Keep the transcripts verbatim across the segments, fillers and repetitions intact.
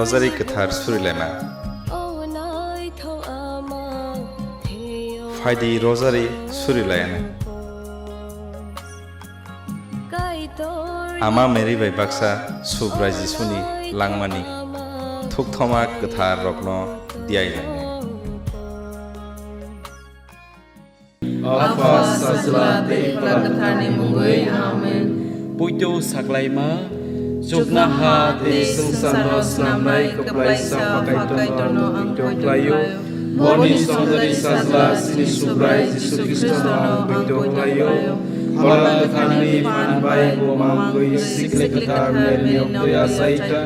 Rosary kwthar surilaina. Phaidi rosary surilaina. Ama Mary bai baksa Subrai Jisuni langmani thukthoma kwthar rokno diailaina. Apha, Sajla tei Phola Kwtharni mungwi. Amen. Poito saklaima, chuknoha tei swngcharno snamnai kwplaisa Pha Kaitorno ang poito khlaio. Boni songdari Sajla chini Subrai Jisu Khristono ang poito khlaio. Phola Kwtharni phan bai bo mangwi Sikli Kwthar Maryni oktwi achaikha.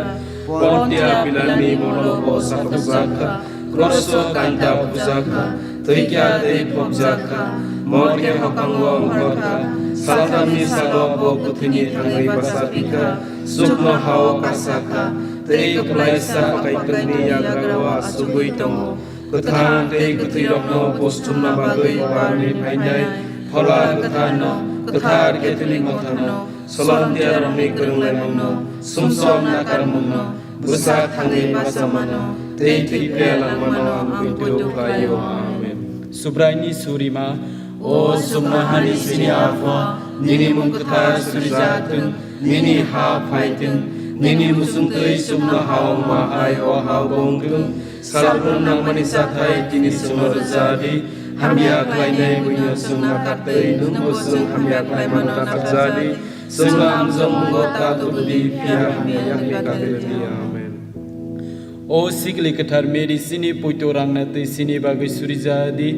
Pontia Pilatni molo bo sakokjakha. Kroso kanta bujakha, twi kya tei phobjakha, morke hokango ongkhorkha, salthamni salo bo kwthwini thangwi bachapikha, chuknohao kasakha, tei kwplaisa Pha Kaitorni yagrao achugwi tongo. Kwthang tei kwthwirokno buchumna bagwi uarni phainai Phola Kwtharno, kwthar Catholic Motharno, Solomtiarokni kwrwnglaimungno, sumsok nakarmungno, bwsa thangwi bachamano, tei thwi phiya langmano ang poito khlaio. Amen. Subraini surima. O chuknohani chini Apha, nini mung kwthar surijak thung, nini ha phai thung, nini muchungtwi chuknohao wngma hai o hao bo wng thung. Salbrum nangmani chathai tini chwngno rwja di, hamya khlainai buino chwng nakar tei nwngbo chwng hamya khlaimano nakar ja di. Chwngno amjokmungo ta tubu di, phiya hamya yakni kati rw di. Amen. O Sikli Kwthar Mary, chini poito rangna twi chini bagwi surija di.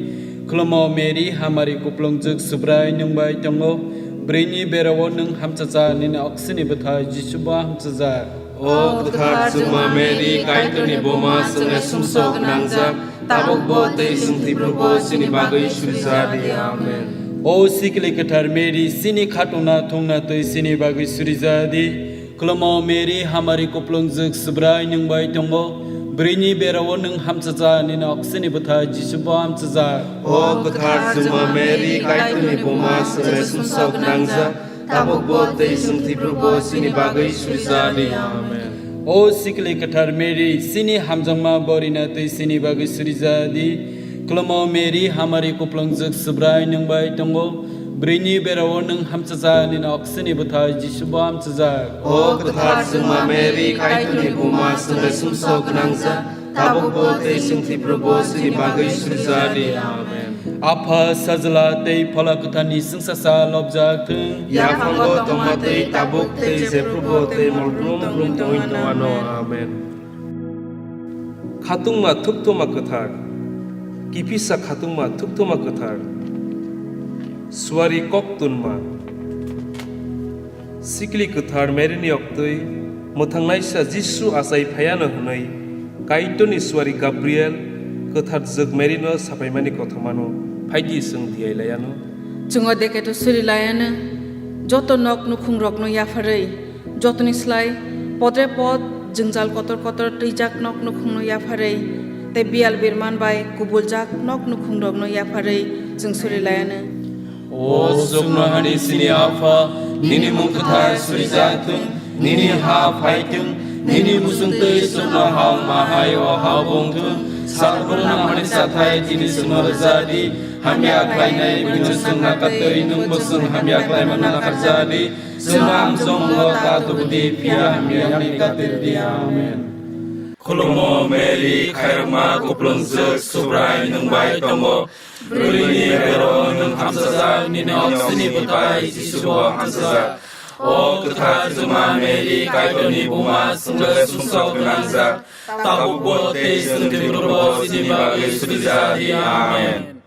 Khulumo Mary, hamari kuplungjwk Subrai nwng bai tongo. Bwrwini berao nwng hamchacha, nini oksini bwthai Jisu bo hamchajak. O kwthar chwngma Mary, Kaitorni buma, chwngno sumsok gwnangjak, tabukbo tei chwng thwiphrubo chini bagwi surija di. Amen. O Sikli Kwthar Mary, chini khatungna thungna twi chini bagwi surija di. Khulumo Mary, hamari kuplungjwk Subrai nwng bai tongo. Bwrwini berao nwng hamchajak, nini oksini bwthai Jisu bo hamchajak. O kwthar chwngma Mary, Kaitorni buma, chwngno sumsok gwnangjak, tabukbo tei chwng thwiphrubo chini bagwi surija di. Amen. O Sikli Kwthar Mary, chini hamjakma borina twi chini bagwi surija di. Khulumo Mary, hamari kuplungjwk Subrai nwng bai tongo. Bwrwini berao nwng hamchajak, nini oksini bwthai Jisu bo hamchajak. O kwthar chwngma Mary, Kaitorni buma, chwngno sumsok gwnangjak, tabukbo tei chwng thwiphrubo chini bagwi surija di. Amen. Apha, Sajla tei Phola Kwtharni chwngsacha lobjak thung. Yaphango tongma twi tabuk tei jephrubo tei mol brum brum tongwi tongmano. Amen. Khatungma thukthoma kwthar, kiphisa khatungma thukthoma kwthar, suari kok tunma. Sikli kwthar Maryni oktwi mwthangnaisa Jisu achai phaiano hwnwi Kaitorni suari Gabriel kwthar jwk Maryno sapaimani kothomano phaidi chwng diyailaiano. Chwng o dekheto surilayano, joto nok nukhungrokno yapharwi, jotoni slai podre pod jwngjal kotor kotor twijak nok nukhungno yapharwi, tei biyal birman bai kubuljak nok nukhungrokno yapharwi chwng surilayano. O chuknohani chini Apha, nini mung kwthar surijak thung, nini ha phai thung, nini muchungtwi chuknoha wngma hai o ha bo wng thung. Salbrum nangmani chathai tini chwngno rwja di, hamya khlainai buino chwng nakar twi nwngbo chwng hamya khlaimano nakar ja di. Chwngno amjokmungo ta tubu di, phiya hamya yakni kati rw di. Amen. Khulumo Mary, khairokma kuplungjwk Subrai nwng bai tongo. Bwrwini berao nwng hamchajak, nini oksini bwthai Jisu bo hamchajak. O kwthar chwngma Mary, Kaitorni buma, chwngno sumsok gwnangjak, tabukbo tei chwng thwiphrubo chini bagwi surija di. Amen.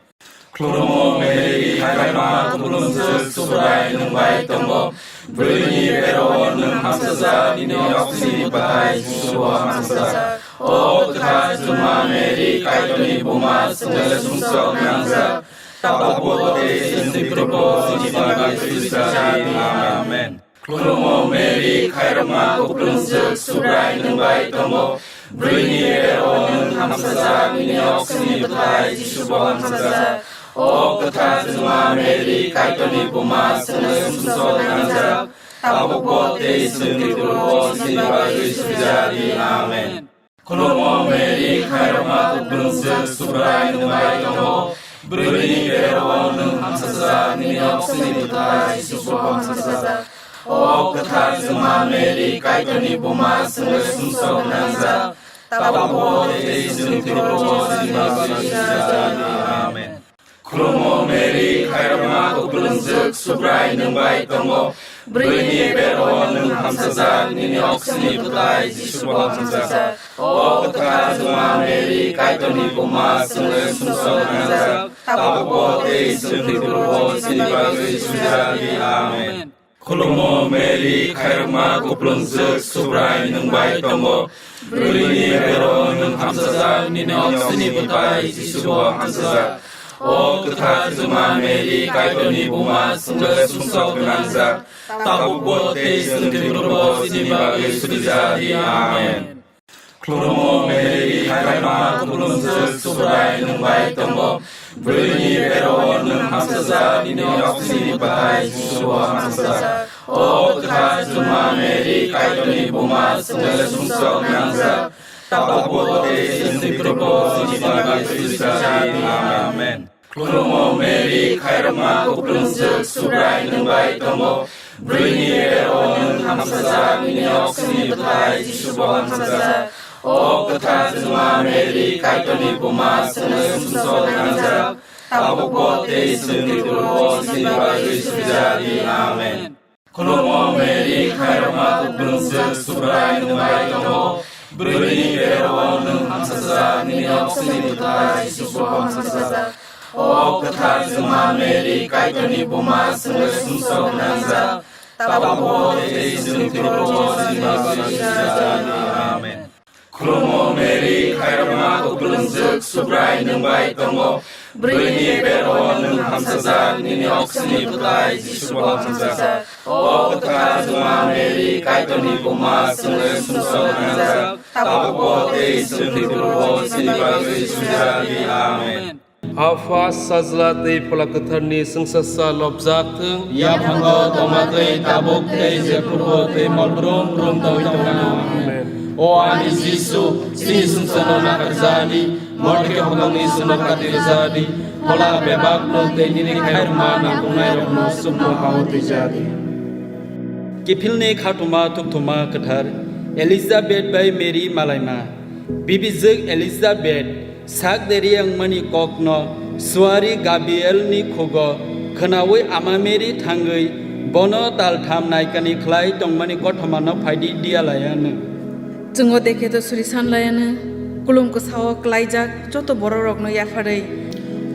Khulumo Mary, khairokma kuplungjwk Subrai nwng bai tongo. Bwrwini berao nwng hamchajak, nini oksini bwthai Jisu bo hamchajak. O kwthar chwngma Mary, Kaitorni buma, chwngno sumsok gwnangjak, tabukbo tei chwng thwiphrubo chini bagwi surija di. Amen. Khulumo Mary, khairokma kuplungjwk Subrai nwng bai tongo. Bwrwini berao nwng hamchajak, nini oksini bwthai Jisu bo hamchajak. O kwthar chwngma Mary, Kaitorni buma, chwngno sumsok gwnangjak, tabukbo tei chwng thwiphrubo chini bagwi surija di. Amen. Khulumo Mary, khairokma kuplung swk, Subrai nwng bai tongo. Bwrwini berao nwng hamsajak, nini oksini bwtai Jisu bo hamsajak. O kwthar Juma Mary, Kaitorni buma, chwngno sumsok gwnangjak, tabukbo tei chwng thwibago chini bagwi sujadi. Amen. Khulumo Mary, khairokma kuplung swk, Subrai nwng bai tongo. Bwrwini berao nwng hamsajak, nini oksini bwtai Jisu bo hamsajak. O kwthar Juma Mary, Kaitorni buma, chwngno sumsok gwnangjak, tabukbo tei chwng thwibago chini bagwi sujadi. Amen. Khulumo Mary, khairokma kuplung swk, Subrai nwng bai tongo. Bwrwini berao nwng hamsajak, nini oksini bwtai Jisu bo hamsajak. O kwthar Juma Mary, Kaitorni buma, chwngno sumsok gwnangjak, tabukbo tei chwng thwibago chini bagwi sujadi. Amen. Khulumo Mary, khairokma kuplung swk, Subrai nwng bai tongo. Bwrwini berao nwng hamsajak, nini oksini bwtai Jisu bo hamsajak. O kwthar Juma Mary, Kaitorni buma, chwngno sumsok gwnangjak, tabukbo tei chwng thwibago chini bagwi sujadi. Amen. Khulumo Mary, khairokma kuplung swk, Subrai nwng bai tongo. Bwrwini berao nwng hamsajak, nini oksini bwtai Jisu bo hamsajak. O kwthar Juma Mary, Kaitorni buma, chwngno sumsok gwnangjak, tabukbo tei chwng thwibago chini bagwi sujadi. Amen. Khulumo Mary, khairokma kuplung swk, Subrai nwng bai tongo. Bwrwini berao nwng hamsajak, nini oksini bwtai Jisu bo hamsajak. O kwthar Juma Mary, Kaitorni buma, chwngno sumsok gwnangjak, tabukbo tei chwng thwibago chini bagwi sujadi. Amen. Khulumo Mary, khairokma kuplung swk, Subrai nwng bai tongo. Bwrwini berao nwng hamsajak, nini oksini bwtai Jisu bo hamsajak. O kwthar Juma Mary, Kaitorni buma, chwngno sumsok gwnangjak, tabukbo tei chwng thwibago chini bagwi sujadi. Amen. Apha, Sajla tei Phola Kwtharni chwngsasa lobjak thung. Yaphango tongma twi tabuk tei jephrubo tei mol brum brum tongwi tongthung. Amen. O ani Jisu, chini sumsokno nakarjadi, morke hokongni sumno katirjadi, phola bebakno tei nini khairokma nangkuknairokno sumno hao twijadi. Kiphilni khatuma thukthuma kwthar, Elizabeth bai Mary malaima. Bibijwk Elizabeth sak deri wngmani kokno suari Gabrielni khugo khwnaui ama Mary thangwi bono taltham naikani khlai tongmani kothomano phaidi diya laianw. Chwngo dekhe to suri san laianw, kulum kwsao klaijak joto bororokno yapharwi.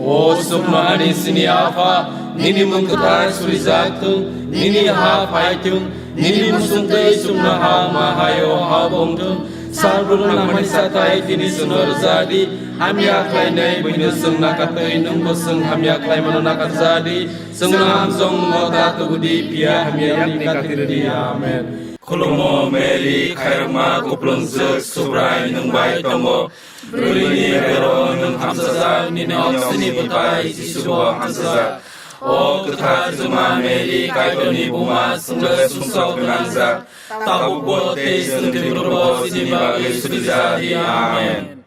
O sumno ani sini Apha, nini mung kwthar surijak thung, nini ha phai thung, nini musung twi sumno ha ma hayo ha bong thung. Sal brum nangmani sathai tini chwngno rwja di, hamya khlainai buino chwng nakatwi, nwngbo chwng hamya khlaimano nakarja di. Chwngno hamjwk mungo ta tubu di, phiya hamya yakni kati rw di. Amen. Khulumo Mary, khairokma kuplung swk, Subrai nwng bai tongo. Bwrwini berao nwng hamsajak, nini oksini bwtai Jisu bo hamsajak. O kwthar Juma Mary, Kaitorni buma, chwngno sumsok gwnangjak, tabukbo tei chwng thwiphrubo chini bagwi surija di. Amen.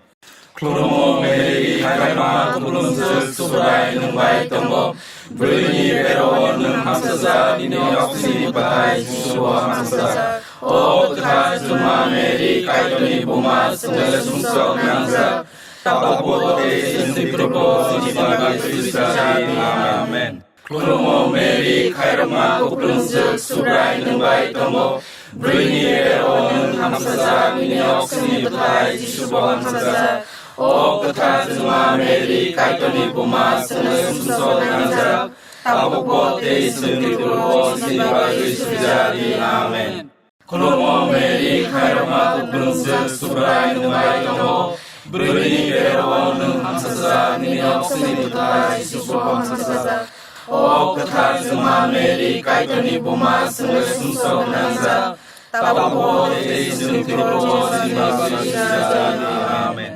Khulumo Mary, khairokma kuplung swk, Subrai nwng bai tongo. Bwrwini berao nwng hamsajak, nini oksini bwtai Jisu bo hamsajak. O kwthar Juma Mary, Kaitorni buma, chwngno sumsok gwnangjak, tabukbo tei chwng thwiphrubo chini bagwi surija di. Amen. Khulumo Mary, khairokma kuplung swk, Subrai nwng bai tongo. Bwrwini berao nwng hamsajak, nini oksini bwtai Jisu bo hamsajak. O kwthar Juma Mary, Kaitorni buma, chwngno sumsok gwnangjak, tabukbo tei chwng thwiphrubo chini bagwi surija di. Amen. Khulumo Mary, khairokma kuplung swk, Subrai nwng bai tongo. Bwrwini berao nwng hamsajak, nini oksini bwtai Jisu bo hamsajak. O kwthar Juma Mary, Kaitorni buma, chwngno sumsok gwnangjak, tabukbo tei chwng thwiphrubo chini bagwi surija di. Amen.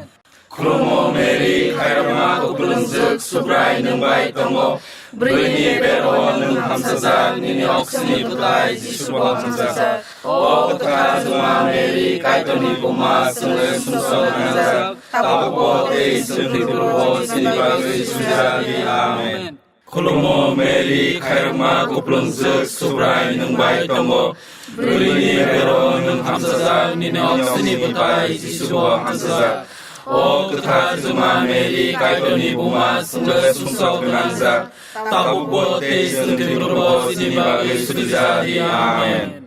Khulumo Mary, khairokma kuplungjwk, Subrai nwng bai tongo. Bwrwini bero nwng hamsajak, nini oksini bwtai Jisu bo hamsajak. O kwthar Juma Mary, Kaitorni buma, chwngno sumsok nangjak, tabukbo tei chwng thwiphurubo chini bagwi sujadi. Amen. Khulumo Mary, khairokma kuplungjwk, Subrai nwng bai tongo. Bwrwini bero nwng hamsajak, nini oksini bwtai Jisu bo hamsajak. O kwthar Juma Mary, Kaitorni buma, chwngno sumsok nangjak, tabukbo tei chwng thwiphurubo chini bagwi sujadi. Amen.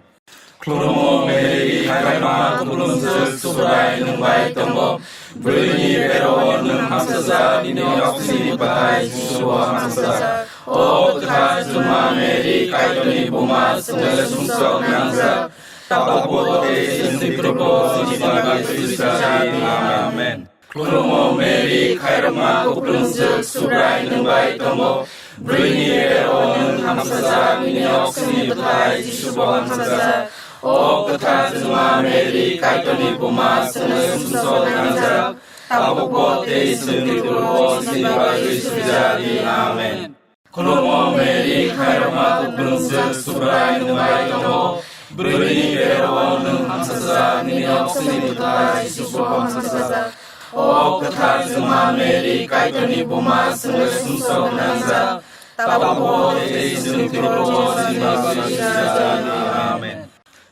Khulumo Mary, khairokma kuplungjwk, Subrai nwng bai tongo. Bwrwini bero nwng hamsajak, nini oksini bwtai Jisu bo hamsajak. O kwthar Juma Mary, Kaitorni buma, chwngno sumsok nangjak, tabukbo tei chwng thwiphurubo chini bagwi sujadi. Amen. Khulumo Mary, khairokma kuplungjwk, Subrai nwng bai tongo. Bwrwini bero nwng hamsajak, nini oksini bwtai Jisu bo hamsajak. O kwthar Juma Mary, Kaitorni buma, chwngno sumsok nangjak, tabukbo tei chwng thwiphurubo chini bagwi sujadi. Amen. Khulumo Mary, khairokma kuplungjwk, Subrai nwng bai tongo. Bwrwini bero nwng hamsajak, nini oksini bwtai Jisu bo hamsajak. O kwthar Juma Mary, Kaitorni buma, chwngno sumsok nangjak, tabukbo tei chwng thwiphurubo chini bagwi sujadi. Amen.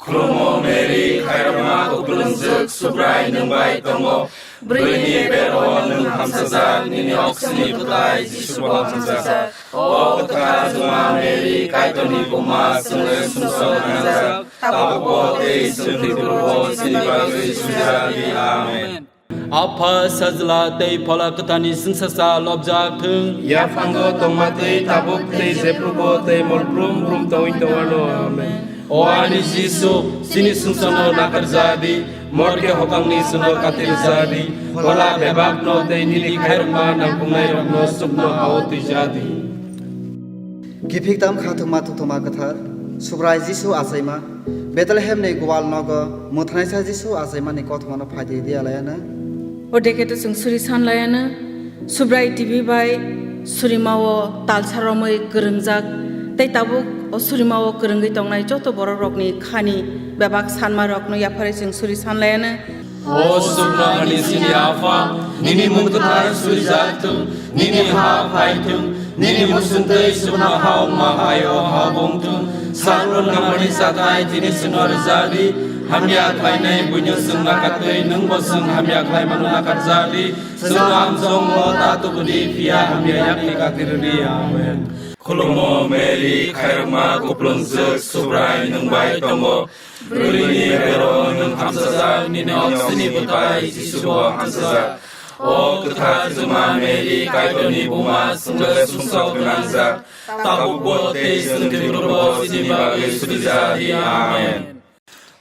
Khulumo Mary, khairokma kuplungjwk, Subrai nwng bai tongo. Bwrwini bero nwng hamsajak, nini oksini bwtai Jisu bo hamsajak. O kwthar Juma Mary, Kaitorni buma, chwngno sumsok nangjak, tabukbo tei chwng thwiphurubo chini bagwi sujadi. Amen. Apha Sajla tei Phola Kwtharni chwngsacha lobjak thung. Yaphango tongma tei tabuk tei jephrubo tei mol brum brum tongwi tongwano. Amen. O ani Jisu, chini sumsokno nakarjadi, morke hokangni chwngno katirjadi, phola bebakno tei nini khairokma nangkuknairokno chukno hao twijadi. Kiphik tam kha thwngma thuthoma kwthar, Subrai Jisu achaima, Bethlehemni gwal nogo mwthanaisa Jisu achaimani kothomano phaidi diya layana. O dekheto chwng suri san layana, Subrai T V bai surimao talsa romwi kwrwngjak, tei tabuk o surimao kwrwngwi tongnai joto borok rokni khani bebak sanma rokno yapharwi chwng suri san layana. O Subrai ni chini Apha, nini mung kwthar surijak thung, nini ha phai thung, nini muchungtwi Subrai ha wngma hai o ha bo wng thung. Sakno nangmani chathai tini chwngno rwjadi, hamya khlainai buino chwng nakatwi, nwngbo chwng hamya khlaimano nakarjadi. Chwngno amchongo ta tubudi, phiya hamya yakni kati rwdi. Amen. Khulumo Mary, khairokma kuplungjwk, Subrai nwng bai tongo. Bwrwini bero nwng hamsajak, nini oksini bwtai Jisu bo hamsajak. O kwthar Juma Mary, Kaitorni buma, chwngno sumsok gwnangjak, tabukbo tei chwng thwiphurubo chini bagwi suri jadi. Amen.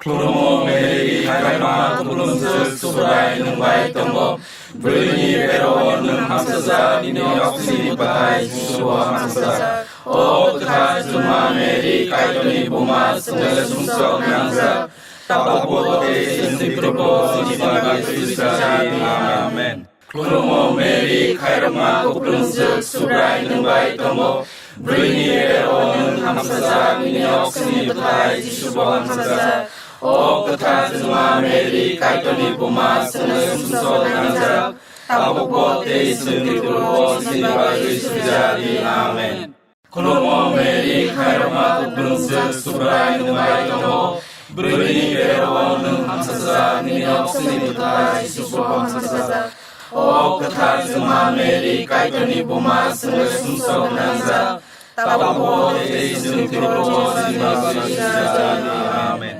Khulumo Mary, khairokma kuplungjwk, Subrai nwng bai tongo. Bwrwini bero nwng hamsajak, nini oksini bwtai Jisu bo hamsajak. O kwthar Juma Mary, Kaitorni buma, chwngno sumsok gwnangjak, tabukbo tei chwng thwiphurubo chini bagwi suri jadi. Amen. Khulumo Mary, khairokma kuplungjwk, Subrai nwng bai tongo. Bwrwini bero nwng hamsajak, nini oksini bwtai Jisu bo hamsajak. O kwthar Juma Mary, Kaitorni buma, chwngno sumsok gwnangjak, tabukbo tei chwng thwiphurubo chini bagwi suri jadi. Amen. Khulumo Mary, khairokma kuplungjwk, Subrai nwng bai tongo. Bwrwini bero nwng hamsajak, nini oksini bwtai Jisu bo hamsajak. O kwthar Juma Mary, Kaitorni buma, chwngno sumsok gwnangjak, tabukbo tei chwng thwiphurubo chini bagwi suri jadi. Amen.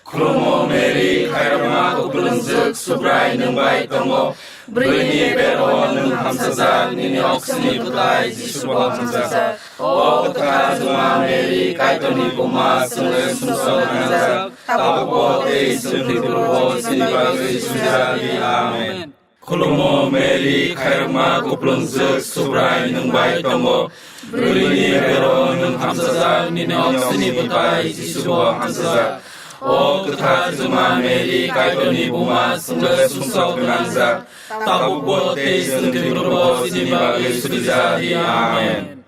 Khulumo Mary, khairokma kuplungjwk, Subrai nwng bai tongo. Bwrwini bero nwng hamsajak, nini oksini bwtai Jisu bo hamsajak. O kwthar Juma Mary, Kaitorni buma, chwngno sumsok gwnangjak, tabukbo tei chwng thwiphurubo chini bagwi suri jadi. Amen. Khulumo Mary, khairokma kuplungjwk, Subrai nwng bai tongo. Bwrwini bero nwng hamsajak, nini oksini bwtai Jisu bo hamsajak. O kwthar Juma Mary, Kaitorni buma, chwngno sumsok gwnangjak, tabukbo tei chwng thwiphrubo chini bagwi suri ja di. Amen.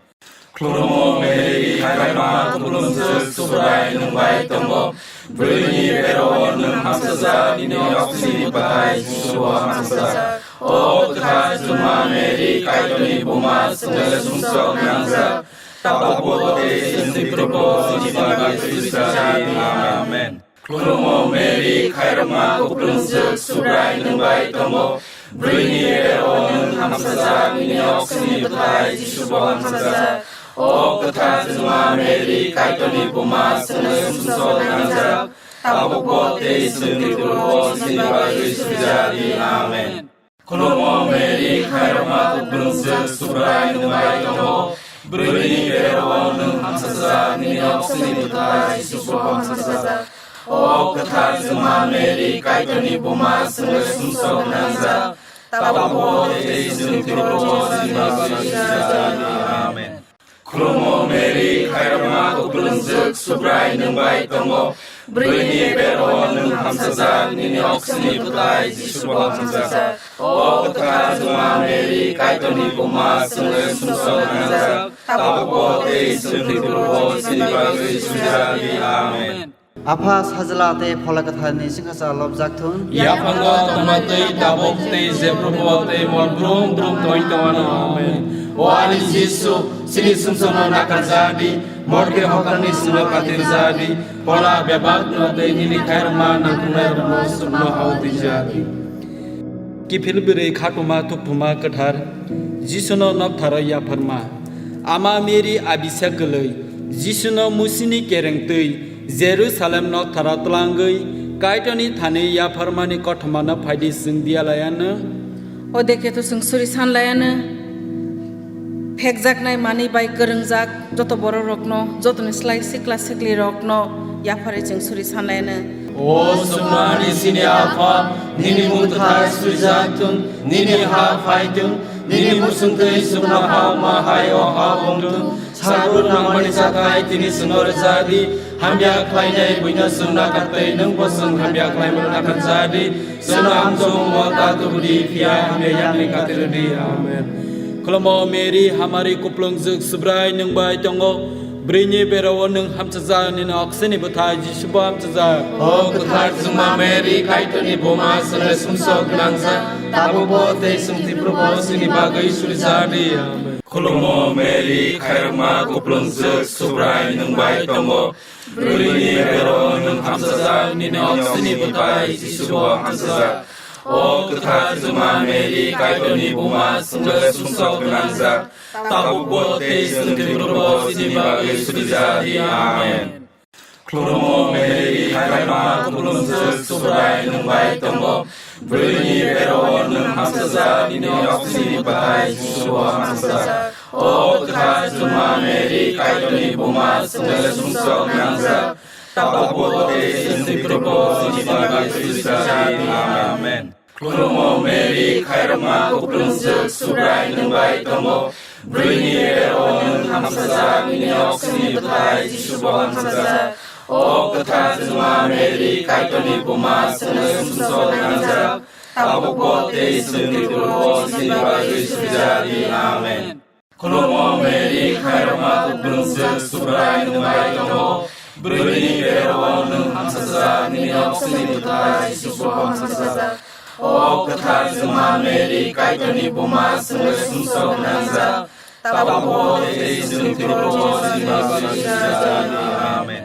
Khulumo Mary, khairokma kuplungjwk, Subrai nwng bai tongo. Bwrwini bero-o nwng hamsajak, nini oksini bwthai Jisubo hamsajak. O kwthar Juma Mary, Kaitorni buma, chwngno sumsok gwnangjak, tabukbo tei chwng thwiphrubo chini bagwi suri ja di. Amen. Khulumo Mary, khairokma kuplungjwk, Subrai nwng bai tongo. Bwrwini bero-o nwng hamsajak, nini oksini bwthai Jisubo hamsajak. O kwthar Juma Mary, Kaitorni buma, chwngno sumsok gwnangjak, tabukbo tei chwng thwiphrubo chini bagwi suri ja di. Amen. Khulumo Mary, khairokma kuplungjwk, Subrai nwng bai tongo. Bwrwini bero-o nwng hamsajak, nini oksini bwthai Jisubo hamsajak. O kwthar Juma Mary, Kaitorni buma, chwngno sumsok gwnangjak, tabukbo tei chwng thwiphrubo chini bagwi suri ja di. Amen. Khulumo Mary, khairokma kuplungjwk, Subrai nwng bai tongo. Bwrwini bero-o nwng hamsajak, nini oksini bwthai Jisubo hamsajak. O kwthar Juma Mary, Kaitorni buma, chwngno sumsok gwnangjak, tabukbo tei chwng thwiphrubo chini bagwi suri ja di. Amen. Apha, Sajla tei Phola Kwtharni chwngsacha lobjak thun. Yaphango tongma twi tabuk tei jephrubo tei mol brum brum tongwi tongwano. Amen. O ani Jisu, chini sumsokno nakarja di, morke hokarni sino katirja di, phola bebakno tei nini khairokma nangkuknairokno chukno hao twija di. Kiphil bwrwi khatuma thukthuma kwthar, Jisuno noktharo yapharma. Ama Mary abisa kwlwi, Jisuno musini kereng twi, Jerusalem noktharo tlangwi, Kaitorni thani yapharmani kothomano phaidi chwng diya layano. O dekhe to chwng suri san layano. Phekjaknai manwi bai kwrwngjak joto bororokno, jotoni slai sikla siklirokno yapharwi chwng suri san layano. O chuknohani chini Apha, nini mung kwthar suijak thung, nini ha phai thung, nini muchungtwi chuknoha wngma hai o ha wng thung. Salbrum nangmani chakhai tini chwngno rwja di, hamya khlainai buino chwng nakartwi, nwngbo chwng hamya khlaimano nakarja di. Chwngno amchong wngmo ta tubu di, phiya hamya yakni katirwi di. Amen. Khulumo Mary, hamari kuplungjwk, Subrai nwng bai tongo. Bwrwini bero-o nwng hamchajak, nini oksini bwthai Jisubo hamchajak. O kwthar Juma Mary, Kaitorni buma, chwngno sumsok gwnangjak, tabukbo tei chwng thwiphrubo chini bagwi suri ja di. Amen. Khulumo Mary, khairokma kuplungjwk, Subrai nwng bai tongo. Bwrwini bero-o nwng hamsajak, nini oksini bwthai Jisubo hamsajak. O kwthar Juma Mary, Kaitorni buma, chwngno sumsok gwnangjak, tabukbo tei chwng thwiphrubo chini bagwi suri ja di. Amen. Khulumo Mary, khairokma kuplungjwk, Subrai nwng bai tongo. Bwrwini bero-o nwng hamsajak, nini oksini bwthai Jisubo hamsajak. O kwthar Juma Mary, Kaitorni buma, chwngno sumsok gwnangjak, tabukbo tei chwng thwiphrubo chini bagwi suri ja di. Amen. Khulumo Mary, khairokma kuplungjwk, Subrai nwng bai tongo. Bwrwini bero-o nwng hamsajak, nini oksini bwthai Jisubo hamsajak. O kwthar Juma Mary, Kaitorni buma, chwngno sumsok gwnangjak, tabukbo tei chwng thwiphrubo chini bagwi suri ja di. Amen. Khulumo Mary, khairokma kuplungjwk, Subrai nwng bai tongo. Bwrwini bero-o nwng hamsajak, nini oksini bwthai Jisubo hamsajak. O kwthar Juma Mary, Kaitorni buma, chwngno sumsok gwnangjak, tabukbo tei chwng thwiphrubo chini bagwi suri ja di. Amen.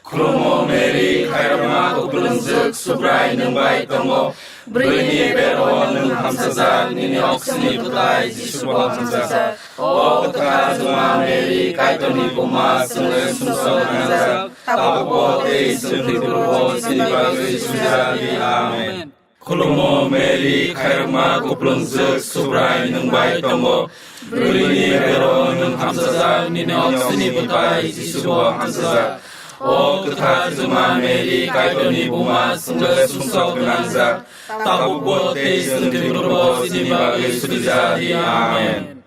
Khulumo Mary, khairokma kuplungjwk, Subrai nwng bai tongo. Bwrwini bero-o nwng hamsajak, nini oksini bwthai Jisubo hamsajak. O kwthar Juma Mary, Kaitorni buma, chwngno sumsok gwnangjak, tabukbo tei chwng thwiphrubo chini bagwi suri ja di. Amen. Khulumo Mary, khairokma kuplungjwk, Subrai nwng bai tongo. Bwrwini bero-o nwng hamsajak, nini oksini bwthai Jisubo hamsajak. O kwthar Juma Mary, Kaitorni buma, chwngno sumsok gwnangjak, tabukbo tei chwng thwiphrubo chini bagwi suri ja di. Amen.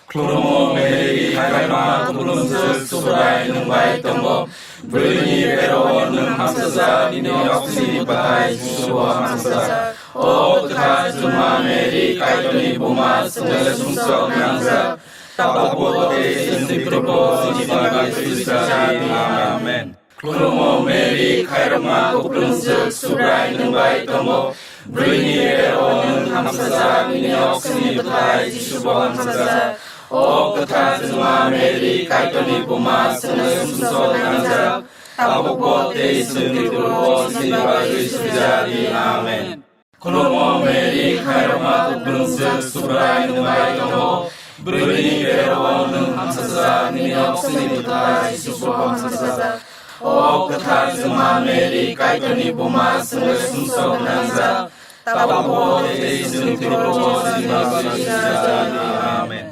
Khulumo Mary, khairokma kuplungjwk, Subrai nwng bai tongo. Bwrwini bero-o nwng hamsajak, nini oksini bwthai Jisu bo hamsajak. O kwthar Juma Mary, Kaitorni buma, chwngno sumsok nangjak, tabuk bo tei chwng thwiphuru bo chini bagwi sujak di. Amen. Khulumo Mary, khairokma kuplung swk, Subrai nwng bai tongo. Bwrwini bero nwng hamsajak, nini oksini bwthai Jisu bo hamsajak. O kwthar Juma Mary, Kaitorni buma, chwngno sumsok nangjak, tabuk bo tei chwng thwiphuru bo chini bagwi sujak di. Amen. Khulumo Mary, khairokma kuplung swk, Subrai nwng bai tongo. Bwrwini bero nwng hamsajak, nini oksini bwthai Jisu bo hamsajak. O kwthar Juma Mary, Kaitorni buma, chwngno sumsok nangjak, tabuk bo tei chwng thwiphuru bo chini bagwi sujak di. Amen.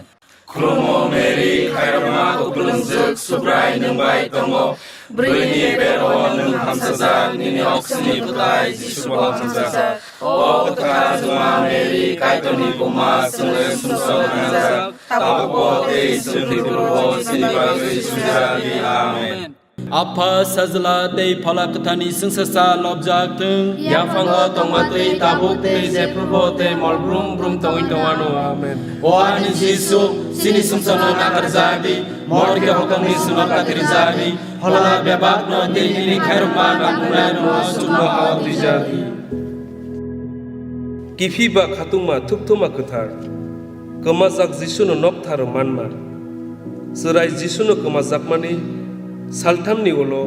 Khulumo Mary, khairokma kuplung swk, Subrai nwng bai tongo. Bwrwini bero nwng hamsajak, nini oksini bwthai Jisu bo hamsajak. O kwthar Juma Mary, Kaitorni buma, chwngno sumsok nangjak, tabuk bo tei chwng thwiphuru bo chini bagwi sujak di. Amen. Apha, Sajla tei Phola Kwtharni chwngsacha lobjak thung. Yaphango tongma twi tabuk tei jephrubo tei mol brum brum tongwi tongwano. Amen. O ani Jisu, chini sumsokno nakarjak di, morke hokongni sumok katirjak di, phola bebakno tei nini khairokma nangmunglaino chukno hao twijak di. Kiphilba khatungma thukthuma kwthar, kwmajak Jisuno noktharo manma. Chwrai Jisuno kwmajakmani salthamni ulo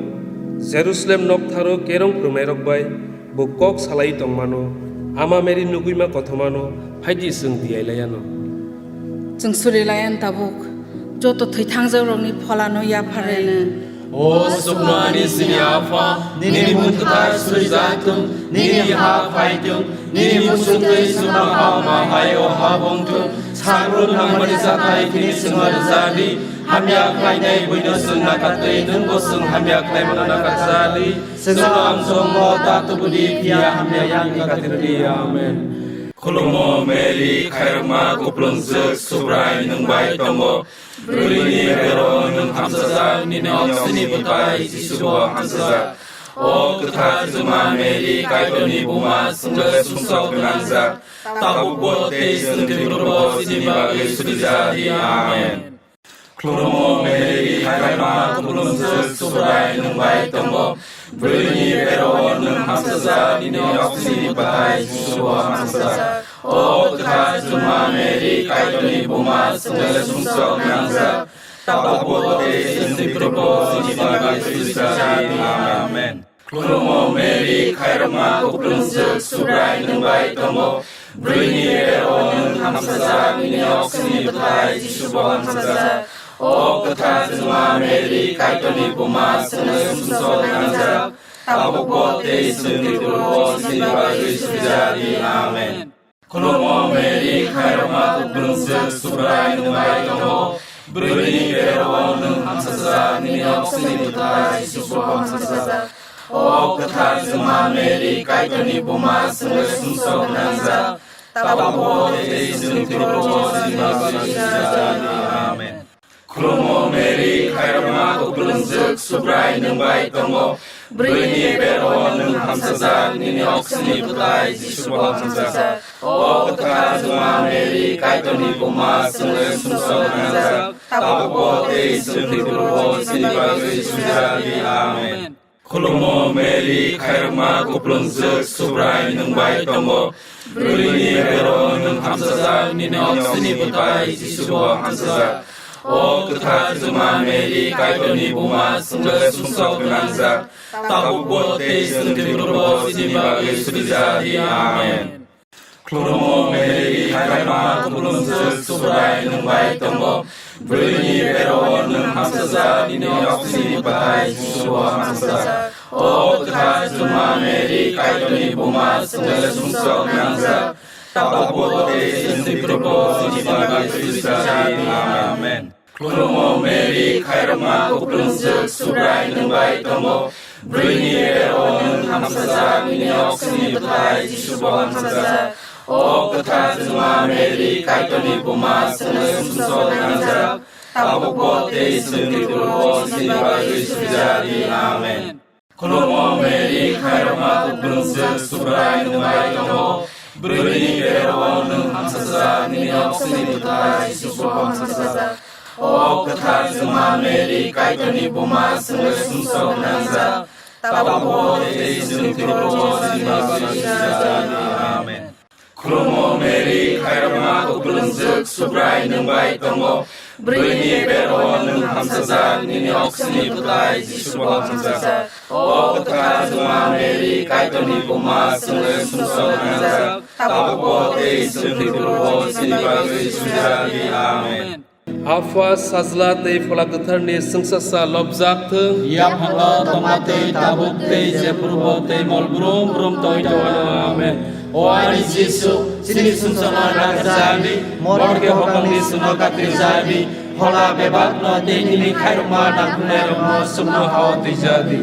Jerusalem noktharo kerong phwrwngnairok bai bo kok salai tongmano, Ama Mary nugwima kothomano phaidi chwng tiyai laiano. Chwng suri laian tabuk, joto thwithangjakrokni pholano yapharwi. O sukno ani chini Apha, nini mung kwthar surijak thung, nini ha phai thung, nini muchungtwi chwngno ha ma hai o ha bong thung. Sakru nangmani jatai khini chwngno rwjak di, hamya khlainai buino chwng nakatwi, nwngbo chwng hamya khlaimano nakatjak di. Chwngno amchongmo ta tubudi, phiya hamya yang katirdi. Amen. Khulumo Mary, khairokma kuplung swk, Subrai nwng bai tongo. Bwrwini bero nwng hamsajak, nini oksini bwthai Jisu bo hamsajak. O kwthar Juma Mary, Kaitorni buma, chwngno sumsok gwnangjak, tabuk bo tei chwng thwiphuru bo chini bagwi surijak di. Amen. Khulumo Mary, khairokma kuplung swk, Subrai nwng bai tongo. Bwrwini bero nwng hamsajak, nini oksini bwthai Jisu bo hamsajak. O kwthar Juma Mary, Kaitorni buma, chwngno sumsok nangjak, tabuk bo tei chwng thwiphuru bo chini bagwi surijak di. Amen. Khulumo Mary, khairokma kuplung swk, Subrai nwng bai tongo. Bwrwini bero nwng hamsajak, nini oksini bwthai Jisu bo hamsajak. O kwthar Juma Mary, Kaitorni buma, chwngno sumsok nangjak, tabuk bo tei chwng thwiphuru bo chini bagwi surijak di. Amen. Khulumo Mary, khairokma kuplung swk, Subrai nwng bai tongo. Bwrwini bero nwng hamsajak, nini oksini bwthai Jisu bo hamsajak. O kwthar Juma Mary, Kaitorni buma, chwngno sumsok nangjak, tabuk bo tei chwng thwiphuru bo chini bagwi surijak di. Amen. Khulumo Mary, khairokma kuplung swk, Subrai nwng bai tongo. Bwrwini bero nwng hamsajak, nini oksini bwthai Jisu bo hamsajak. O kwthar Juma Mary, Kaitorni buma, chwngno sumsok nangjak, tabuk bo tei chwng thwiphuru bo chini bagwi surijak di. Amen. Khulumo Mary, khairokma kuplung swk, Subrai nwng bai tongo. Bwrwini bero nwng hamsajak, nini oksini bwthai Jisu bo hamsajak. O kwthar Juma Mary, Kaitorni buma, chwngno sumsok gwnangjak, tabuk bo tei chwng thwiphuru bo chini bagwi surijak di. Amen. Khulumo Mary, khairokma kuplung swk, Subrai nwng bai tongo. Bwrwini bero nwng hamsajak, nini oksini bwthai Jisu bo hamsajak. O kwthar Juma Mary, Kaitorni buma, chwngno sumsok nangjak, tabuk bo tei chwng thwiphuru bo chini bagwi surijak di. Amen. Khulumo Mary, khairokma kuplung swk, Subrai nwng bai tongo. Bwrwini bero nwng hamsajak, nini oksini bwthai Jisu bo hamsajak. O kwthar Juma Mary, Kaitorni buma, chwngno sumsok nangjak, tabuk bo tei chwng thwiphuru bo chini bagwi surijak di. Amen. Khulumo Mary, khairokma kuplung swk, Subrai nwng bai tongo. Bwrwini bero-o nwng hamsajak, nini oksini bwthai Jisu bo hamsajak. O kwthar chwngma Mary, Kaitorni buma, chwngno sumsok gwnangjak, tabukbo tei chwng thwibago chini bagwi sujak di. Amen. Khulumo Mary, khairokma kuplung swk, Subrai nwng bai tongo. Bwrwini bero-o nwng hamsajak, nini oksini bwthai Jisu bo hamsajak. O kwthar chwngma Mary, Kaitorni buma, chwngno sumsok gwnangjak, tabukbo tei chwng thwibago chini bagwi sujak di. Amen. Apha, Sajla tei Phola Kwtharni chwngsasa lobjak thung. Yaphango tongma tei tabuk tei jephurubo tei mol brum brum tongwi tongwano. Amen. O ani Jisu, chini sumsokno nakarjadi, morok khe hokangni sumno katirjadi, phola bebakno tei nini khairokma nangkuknairokno sumno hao twijadi.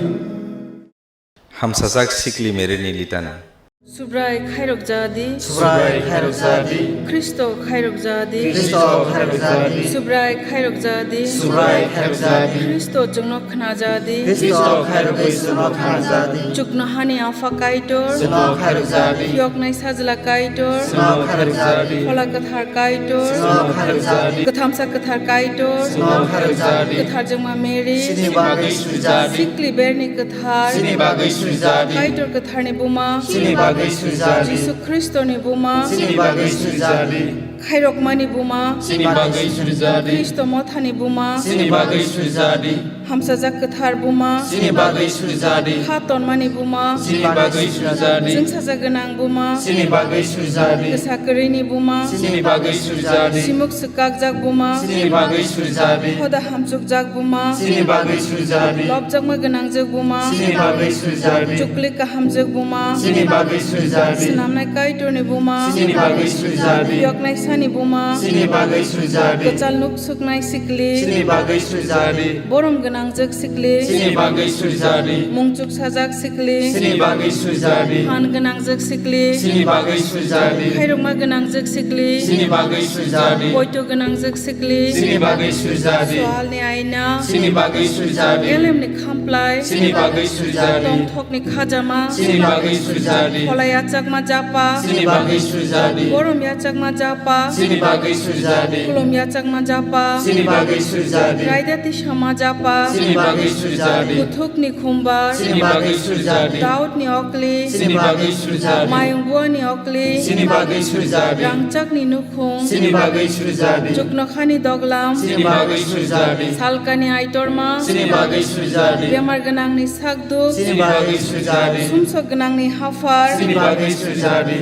Hamsajak sikli Mary ni litani. Subrai khairok jadi. Subrai khairok jadi. Khristo khairok jadi. Khristo khairok jadi. Subrai khairok jadi. Subrai khairok jadi. Khristo chwngno khna jadi. Khristo khairok bai chwngno khna jadi. Chuknohani Apha Kaitor. Chwngno khairok jadi. Phiyoknai Sajla Kaitor. Chwngno khairok jadi. Phola Kwthar Kaitor. Chwngno khairok jadi. Kwthamsa Kwthar Kaitor. Chwngno khairok jadi. Kwthar Jwngma Mary. Chini bagwi sujadi. Sikli Berni Kwthar. Chini bagwi sujadi. Kaitor Kwtharni buma. Chini bagwi sujadi. Jisu Khristoni buma. Chini bagwi sujadi. Khairokmani buma. Chini bagwi sujadi. Khristo mothani buma. Chini bagwi sujadi. Hamsajak kwthar buma. Chini bagwi sujadi. Kha tonmani buma. Chini bagwi sujadi. Chwngsajak gwnang buma. Chini bagwi sujadi. Kwsa kwrwini buma. Chini bagwi sujadi. Simuk swkakjak buma. Chini bagwi sujadi. Hoda hamchukjak buma. Chini bagwi sujadi. Lobjakma gwnangjak buma. Chini bagwi sujadi. Chuklik kahamjak buma. Chini bagwi sujadi. Snamnai Kaitorni buma. Chini bagwi sujadi. Yoknai sani buma. Chini bagwi sujadi. Kwchal nuk suknai sikli. Chini bagwi sujadi. Borom gwnangjak sikli. Chini bagwi sujadi. Mungchuk sajak sikli. Chini bagwi sujadi. Phan gwnangjak sikli. Chini bagwi sujadi. Khairokma gwnangjak sikli. Chini bagwi sujadi. Poito gwnangjak sikli. Chini bagwi sujadi. Swalni aina. Chini bagwi sujadi. Elemni khamplai. Chini bagwi sujadi. Tongthokni khajama. Chini bagwi sujadi. Phola yachakma japa. Chini bagwi sujadi. Borom yachakma japa. Chini bagwi sujadi. Khulum yachakma japa. Chini bagwi sujadi. Raida tisama japa. Chini bagwi sujadi. Kuthukni khumbar. Chini bagwi sujadi. Daudni okli. Chini bagwi sujadi. Mayung buani okli. Chini bagwi sujadi. Rangchakni nukhung. Chini bagwi sujadi. Chuknokhani doglam. Chini bagwi sujadi. Salkani aitorma. Chini bagwi sujadi. Bemar gwnangni sakduk. Chini bagwi sujadi. Sumsok gwnangni haphar. Chini bagwi sujadi.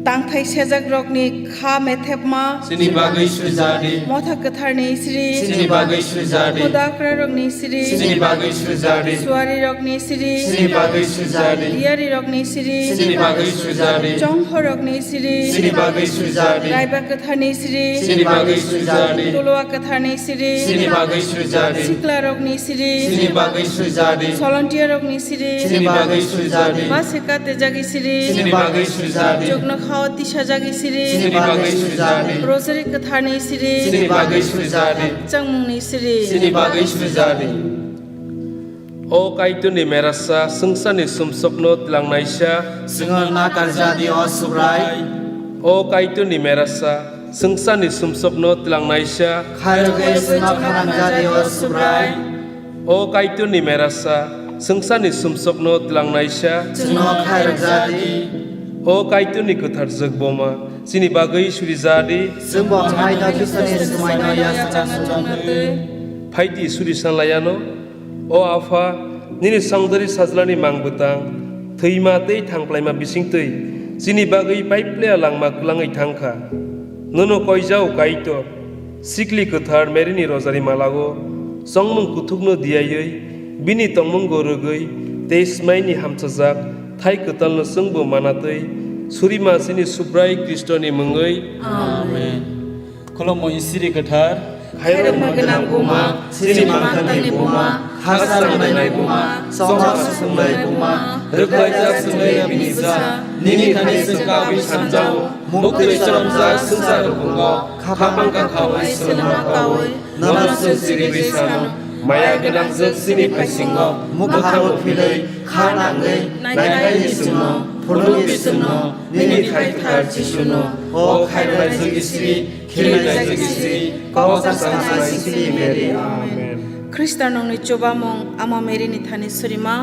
Tangthai sejakrokni kha methepma. Chini bagwi sujadi. Motha kwtharni sri. Chini bagwi sujadi. Hodakrarokni sri. Chini bagwi sujadi. Suarirokni sri. Chini bagwi sujadi. Diyarirokni sri. Chini bagwi sujadi. Chonghorokni sri. Chini bagwi sujadi. Raiba kwtharni sri. Chini bagwi sujadi. Tolowa kwtharni sri. Chini bagwi sujadi. Siklarokni sri. Chini bagwi sujadi. Solontiyarokni sri. Chini bagwi sujadi. Base katejagi sri. Chini bagwi sujadi. Chuknokhao tisajagi sri. Chini bagwi sujadi. Rosary kwtharni sri. Chini bagwi sujadi. Changmungni sri. Chini bagwi sujadi. O Kaitorni merasa, swngcharni sumsokno twlangnaisa. Chwngno nakarjadi, o Subrai. O Kaitorni merasa, swngcharni sumsokno twlangnaisa. Khairogwi chwngno khanangjadi, o Subrai. O Kaitorni merasa, swngcharni sumsokno twlangnaisa. Chwngno khairokjadi. O Kaitorni kwthar jwk boma, chini bagwi surijadi. Chwngbo haino Khristoni swmaino yachakna swngjagwi. Phaidi suri sanlayano. O Apha, nini songdari sajlani mang bwtang, thwima tei thangplaima bisingtwi chini bagwi paiplaya langma kwlangwi thangkha. Nono koijao Kaitor, sikli kwthar Maryni rojari malao chongmung kuthukno diyaiwi, bini tongmungo rwgwi tei smaini hamchajak thai kwtalno chwngbo manatwi, surima chini Subrai Khristoni mungwi. Amen. Khulumui siri kwthar. Khairokma gwnang buma, chini mangtangni buma, ha srangnainai buma, chongma susungnai buma, rwkhlaijak chwngwi bini cha, nini thani chwng kabwi sanjao, muktwi choromjak swngchar rukungo, khapang kakhaui swlwngma kaui, nono chwng siriwi sano. Maya gwnangjwk chini phaisingo mwkhang mwkhang philwi kha nangwi naikhaini chwngno, phunukni chwngno, nini thai kwthar Jisuno o khairoknaijwk Isri, khirinaijwk Isri, kok chaksanai Sri Mary. Amen. Khristanongni chubamung Ama Mary ni thani surima.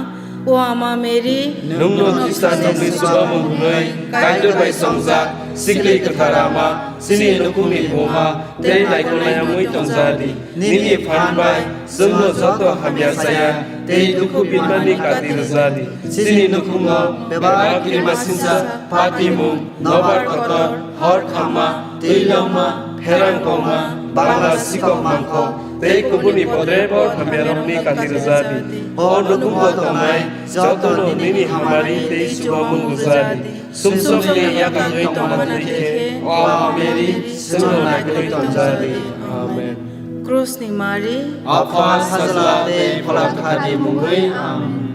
O Ama Mary, nwngno Khristanongni chubamung hwnwi Kaitor bai chongjak, Sikli Kwthar Ama, chini nukhungni buma tei naikolnai wngwi tongjadi. Nini phan bai chwngno joto hamya chaya tei dukhu binmani kati rwjadi. Chini nukhungo bebak kirimasingcha, patimung, nobar kotor, hor khamma, twi longma, pherang kongma, bangla sikok mangkok tei kubuni bodrebo hamyarokni kati rwjadi. O nukhungo tongnai jotono nini hamari tei chubamung rwjadi. Sumsokni yakangwi tongmani khe, O Ama Mary, chwngno naikolwi tonjadi. Amen. Krusni Mari. Apha, Sajla tei Phola Kwtharni mungwi. Amen.